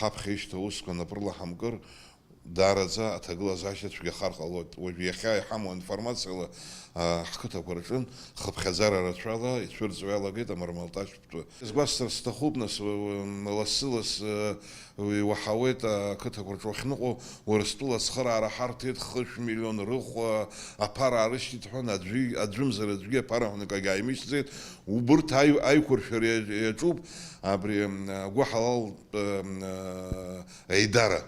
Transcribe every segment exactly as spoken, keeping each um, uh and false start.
ҳаԥхьа ишьҭоу аусқәа напрыла ҳамкыр, даараӡа аҭагылазаашьа цәгьахар ҟалоит. Уажә иахьа иҳамоу аинформациала, а, ҳқыҭақәа рҿын хыԥхьаӡара рацәала ицәырҵуа иалагеит амармалташьтә. Изгәасҭар сҭахуп, нас, уи, уи, лассы-лассы, уи, иуаҳауеит ақыҭақәа рҿы уахьныҟәо, Урыстәыла ацхыраара ҳарҭеит, хышә миллион рыхәа аԥара аарышьҭит ҳәа, аӡәи-, аӡәымзар аӡәгьы аԥара ҳәа акагь ааимышьҭӡеит. Убырҭ аи-, аиқәыршәара иа-, иаҿуп, абри, м, агәыҳалалтә, м, аидара.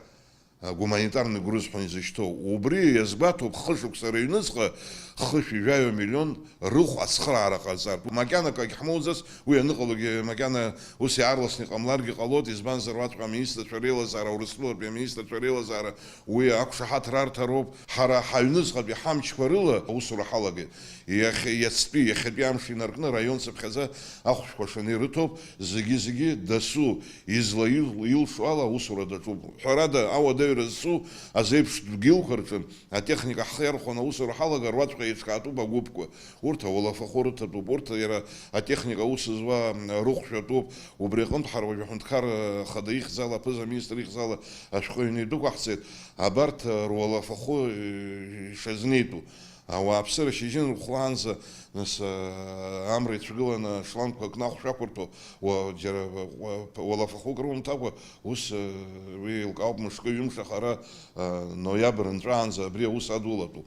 Гуманитарный груз ҳәа изышьҭоу. Убри иазгәаҭоуп, хышықәса рыҩныҵҟа хышәи жәаҩа миллион рыхә ацхыраара ҟарҵартә. Макьана акагь ҳмоуӡац, уи аныҟалогьы макьана ус иаарласны иҟамларгьы ҟалоит, избанзар, уаҵәҟьа аминистрцәа реилазаара, Урыстәылатәи аминистрцәа реилазаара уи ақәшаҳаҭра арҭароуп. Ҳара ҳаҩныҵҟатәи ҳамчқәа рыла аусура ҳалагеит. Иахьа, иацтәи, иахьатәи амш инаркны араион цыԥхьаӡа ахәшәқәа шаны ирыҭоуп, зегьы-зегьы дасу излаил-, илшо ала аусура даҿуп. Ҳәарада, ауадаҩра зцу азеиԥш дгьылқәа рҿы атехника ҳхы иархәаны аусура ҳалагар, уаҵәҟьа еиҿкаатәуп агәыԥқәа. Урҭ ауалафахәы рыҭатәуп, урҭ иара атехника аус зуа, м, рыхәшәатәуп. Убри аҟынтә ҳара уажәы аҳәынҭқар, э, хада ихьӡала, аԥыза-министр ихьӡала ашәҟәы ҩны идәықәаҳҵеит. Абарҭ, э, руалафахәы, э, ишазнеитәу. Ауааԥсыра шьыжьын рыхәлаанӡа, нас, аа, амра ицәгыланы ашлангқәа кны ахәшә ақәырҭәо, уа-, џьара уа-, уалафахәык румҭакәа, ус, уи еилкаауп мышкы-ҩымш ахара, аа, ноиабр нҵәаанӡа абри аус адулатәуп.